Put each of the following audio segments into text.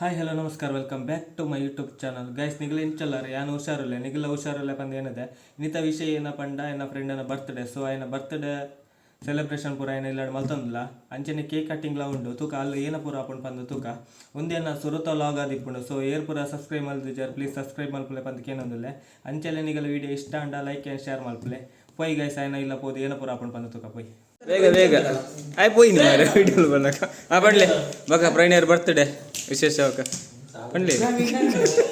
Hi, hello, ನಮಸ್ಕಾರ. Welcome back to my YouTube channel, guys. ನಿಗಲ ಇಂಚಲ್ಲಾರ, ಯಾನ್ ಹುಷಾರುಲ್ಲೆ, ನಿಗಲ ಹುಷಾರುಲ್ಲೆ ಪಂದ್ ಏನದೆ. ಇನ್ನಿತ ವಿಷಯ ಏನ ಪಂಡ, ಎನ್ನ ಫ್ರೆಂಡನ ಬರ್ತ್ಡೇ. ಸೊ ಆಯನ ಬರ್ತ್ಡೇ ಸೆಲೆಬ್ರೇಷನ್ ಪೂರ ಆಯನ ಇಲ್ಲಡ್ ಮಲ್ತೊಂದುಲ್ಲ. ಅಂಚನೆ ಕೇಕ್ ಕಟ್ಟಿಂಗ್ಲ ಉಂಡು. ತೂಕ, ಅಲ್ಲಿ ಏನ ಪೂರ ಆಪುಂಡು ಪಂದ್ ತೂಕ. ಉಂದೇನ ಸುರುತ ವ್ಲಾಗ್ ಆದಿಪ್ಪುಂಡು. ಸೊ ಏರ್ ಪೂರ ಸಬ್ಸ್ಕ್ರೈಬ್ ಮಲ್ದಿಜಾರ್, ಪ್ಲೀಸ್ ಸಬ್ಸ್ಕ್ರೈಬ್ ಮಲ್ಪುಲೆ ಪಂದ್ ಕೇನೊಂದುಲ್ಲೆ. ಅಂಚನೆ ನಿಗಲ ವಿಡಿಯೋ ಇಷ್ಟ ಆಂಡ ಲೈಕ್ ಆ್ಯಂಡ್ ಶೇರ್ ಮಲ್ಪುಲೆ. ಪೋಯ್ ಗೈಸ್, ಆಯನ ಇಲ್ಲ ಪೋದು ಏನ ಪೂರ ಆಪುಂಡು ಪಂದ್ ತೂಕ, ಪೋಯ್. ಬೇಗ ಬೇಗ ಆಯ್ ಪೋಯಿನಿ ಮಾರೆ. ವಿಡಿಯೋ ಬಂದಾಗ ಆ ಪಂಡ್ಲೆ ಬಕ. ಪ್ರೈಣಿಯರ್ ಬರ್ತ್ಡೇ ವಿಶೇಷ ಬಕ ಪಂಡ್ಲೆ.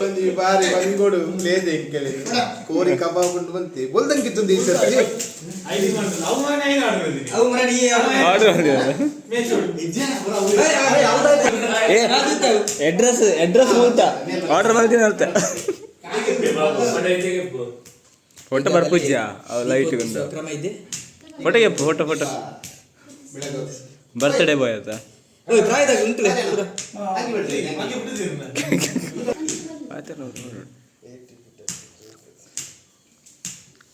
ಒಂಜಿ ಬಾರಿ ಬಂಗೋಡು ಪ್ಲೇಸ್ ಎಂಕೆಲೆ ಕೋರಿ ಕಬಾಬ್ ಉಂಡು ಬಂತೆ ಬೊಲ್ದಂಕಿತ್ತುಂದು ಈ ಸರ್ತಿ. ಆರ್ಡರ್ ಏ ಅಡ್ರೆಸ್ ಅಡ್ರೆಸ್ ಮೂಲ್ತ ಆರ್ಡರ್ ಮಾಡ್ತೀನಿ ಅರ್ಥ. ಫೋಟೋ ಬರ್ಪುಜ್ಜ ಅವು ಲೈಟ್ ಒಂದು. ಕ್ರಮ ಇದೆ. ಫೋಟೋ ಕೆಪ್ಪು, ಫೋಟೋ ಫೋಟೋ. ಬರ್ತ್ಡೇ ಬಾಯ್ ಆತ. ಓಯ್, ಪ್ರಾಯದಾಗ ಉಂಟುಲೆ ಪೂರ.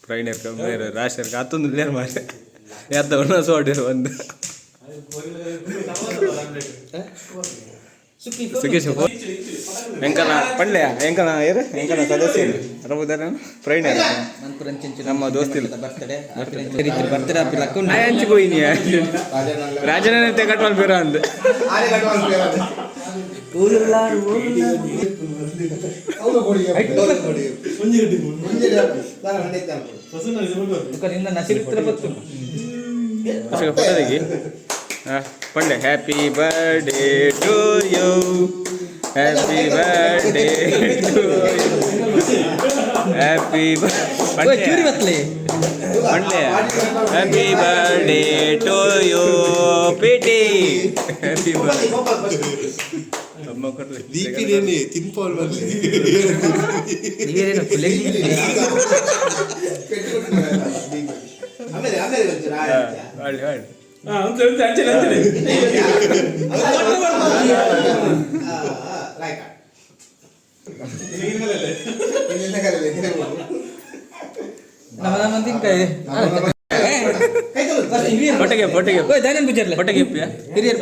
ಪ್ರೈಣರ್ ಮೇರೆ ರಾಶರ್ ಅತ್ತೊಂದು ಲೇರ್ ಮಾರೆ ಯಾತ ಒಣ ಸೋಡಿರ್ ಒಂದು. ಸುಕ್ಕಿ. ಸುಖೇಶ್ ಎಂಕನ ಪಂಡ್ಲೆ, ಎಂಕನ ಏರು, ಎಂಕನ ಸದಸ್ಯರು ರಬುದಾರ ಪ್ರೈಣರ್. ನಮ್ಮ ದೋಸ್ತಿಲ್ಲ. ಬರ್ತಡೆ ಬರ್ತಡೆ ಆಪಿ ಲಕ್ಕ ಉಂಟು. ಅಂಚಿ ಪೋಯಿನಿ ರಾಜನೇ ಕಟ್ ಮಲ್ಪೇರ ಅಂದ್. ಆರೆ ಕಟ್ ಮಲ್ಪೇರ. ಊರುಲ್ಲಾರು ಊರುಲ್ಲಾರು. ಕೊಡಿ ಮುಂಜೆ ನಾನು ಹೊಂಡಿದ್ದಾನೆ. ಬೊಕ್ಕ ನಿನ್ನ ನಸಿರು ಬತ್ತು. ಫೋಟೋ ತೆಗಿ. ಹಾಂ, ಪಂಡೆ. Happy birthday to you, happy birthday to you, happy. ಓಯ್, ಚೂರಿ ಬತ್ಲೆ. ಪಂಡ್ಲೆ, happy birthday to you PT, happy birthday. ಅಮ್ಮ ಕೊಡ್ಲಿ. ದೀಪಿನೇನೆ ತಿನ್ಪೋಲ್ ಬರ್ಲಿ. ನೀರೇನು ಕುಲೆಗ್. ಆಮೇಲೆ ಆಮೇಲೆ ಒಂಚೂರು ಆಯ್ತು. ಹಾಳಿ ಹಾಳಿ. ಲಾಯ್ಕ ನಿನ್ನ ಕಲೆಲೆ. ನಮ್ಮ ನಮ್ಮ ತಿನ್ಕಾಯಿ. ಫೋಟೋಗೆ ಫೋಟೋಗೆ. ಓಯ್, ದಾನೇನ್ ಪೂಜಾರ್ಲೆ. ಫೋಟೋಗೆ. ಹಿರಿಯರ್.